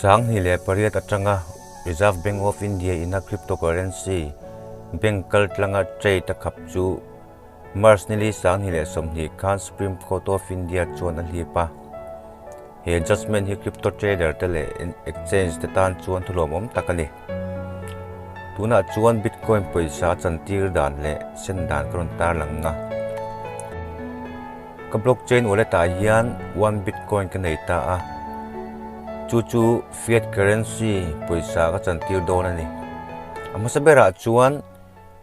28 atanga Reserve Bank of India ina cryptocurrency bank kaltlanga trade a khap chu March nili 2020 khan Supreme Court of India chuan a hlip a. He judgement hi crypto trader te leh exchange te tan chuan thulawmawm tak a ni. Tunah chuan Bitcoin pawisa chantir dan leh sen dan ka rawn tarlang a. Ka blockchain wallet ah hian one Bitcoin ka nei ta a, chu chu fiat currency pawisa ka chantir dawn a ni. A hmasa berah chuan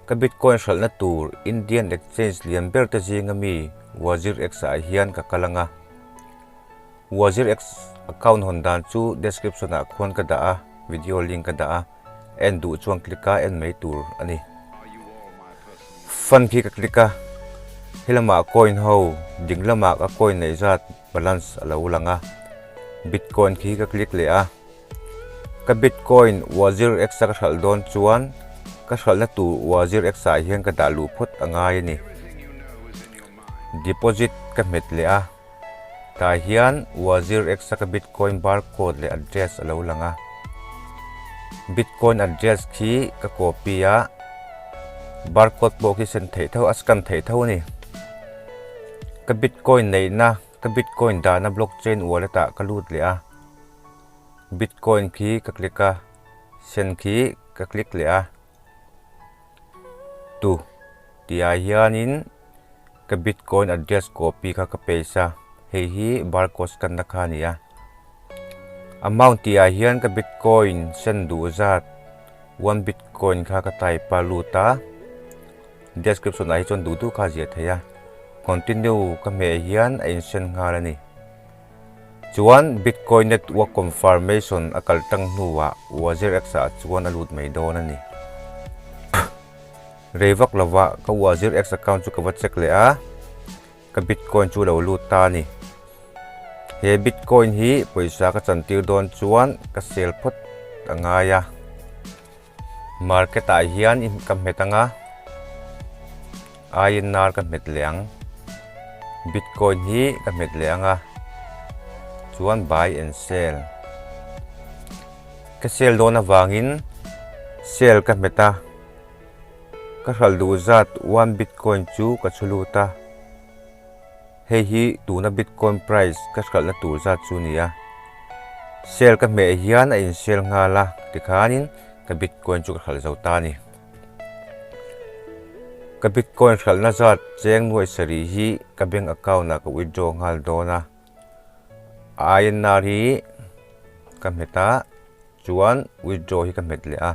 ka Bitcoin hralhna tur Indian exchange lian ber te zinga mi WazirX ah hian ka kal ang a. WazirX account hawn dan chu description ah khuan ka dah a, video link ka dah a, en duh chuan click a en mai tur a ni. Fund khi ka click a, helamah coin ho ding lamah ka coin neih zat balance a lo lang a, bitcoin khi ka click leh a, ka bitcoin WazirX a ka hralh dawn chuan ka hralhna tur WazirX ah hian ka dah luh phawt a ngai a ni. Deposit ka hmet leh a. Tah hian WazirX a ka Bitcoin barcode leh address a lo lang a. Bitcoin address khi ka copy a, barcode pawh khi send theih tho a, scan theih tho a ni. Ka Bitcoin neihna, ka Bitcoin dahna blockchain wallet ah ka lut leh a. Bitcoin khi ka click a, send khi ka click leh a. Tu tihah hianin ka bitcoin address copy kha ka paste a, hei hi barcode scan na kha a ni a. Amount tihah hian ka bitcoin send duh zat one bitcoin kha ka type a lut a, description ah hi chuan duh duh kha a ziah theih a, continue ka hmeh hian a in send nghal a ni. Chuan Bitcoin network confirmation a kal tang hnuah WazirX ah chuan a lut mai dawn a ni. Rei vak lovah ka WazirX account chu ka va check leh a, ka Bitcoin chu lo lut ta a ni. He Bitcoin hi pawisa ka chantir dawn chuan ka sell phawt a ngai a. Market ah hian ka hmet ang a, INR ka hmet leh ang, Bitcoin hi ka hmet leh ang a, chuan buy and sell. Ka sell dawn avangin sell ka hmet a, ka hralh duh zat one Bitcoin chu ka chhu lut a. Hei hi tuna Bitcoin price ka hralhna tur zat chu a ni a. Sell ka hmeh hian a in sell nghal a, tikhanin ka Bitcoin chu ka hralh zo ta a ni. Ka Bitcoin hralhna zat cheng nuai sarih hi ka bank account ah ka withdraw nghal dawn a. INR hi ka hmet a, chuan withdraw hi ka hmet leh a.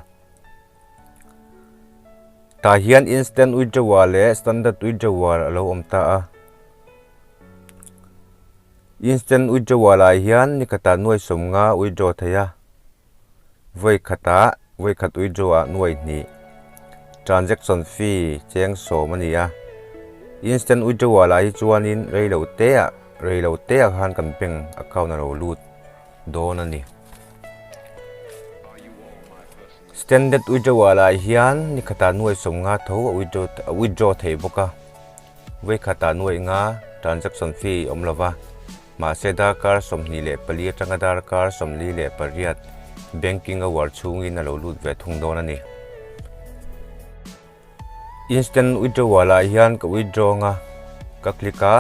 Tah hian instant withdrawal leh standard withdrawal a lo awm ta a. Instant withdrawal ah hian ni khatah nuai sawmnga withdraw thei a, vawi khatah vawi khat withdraw ah nuai hnih transaction fee cheng sawm a ni a. Instant withdrawal ah hi chuanin reilo te ah reilo te ah khan kan bank account a lo lut dawn a ni. Standard withdrawal ah hian ni khatah nuai sawmnga tho a withdraw a withdraw thei bawk a, vawi khatah nuai nga transaction fee awm lo va, mahse darkar 24 atanga darkar 48 banking hour chhungin a lo lut ve thung dawn a ni. Instant withdrawal ah hian ka withdraw anga ka click a,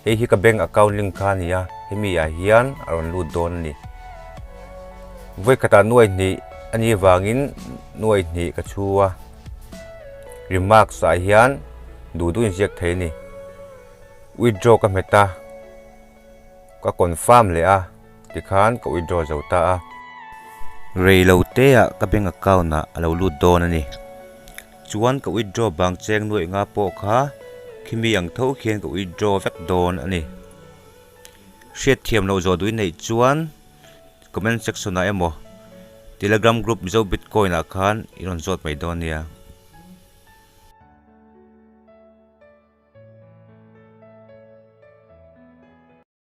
hei hi ka bank account link kha a ni a, hemi ah hian a rawn lut dawn a ni. Vawi khatah nuai hnih a nih avangin nuai hnih ka chhu a, remarks ah hian duh duh inziak thei a ni. Withdraw ka hmet a, ka confirm leh a, tikhan ka withdraw zo ta a. Rei lo te ah ka bank account ah a lo lut dawn a ni. Chuan ka withdraw bang cheng nuaih nga pawh kha khimi ang tho khian ka withdraw vek dawn a ni. Hriat thiam loh zawh duh i neih chuan comment section ah emaw Telegram group Mizo Bitcoin ah khan i rawn zawt mai dawn nia.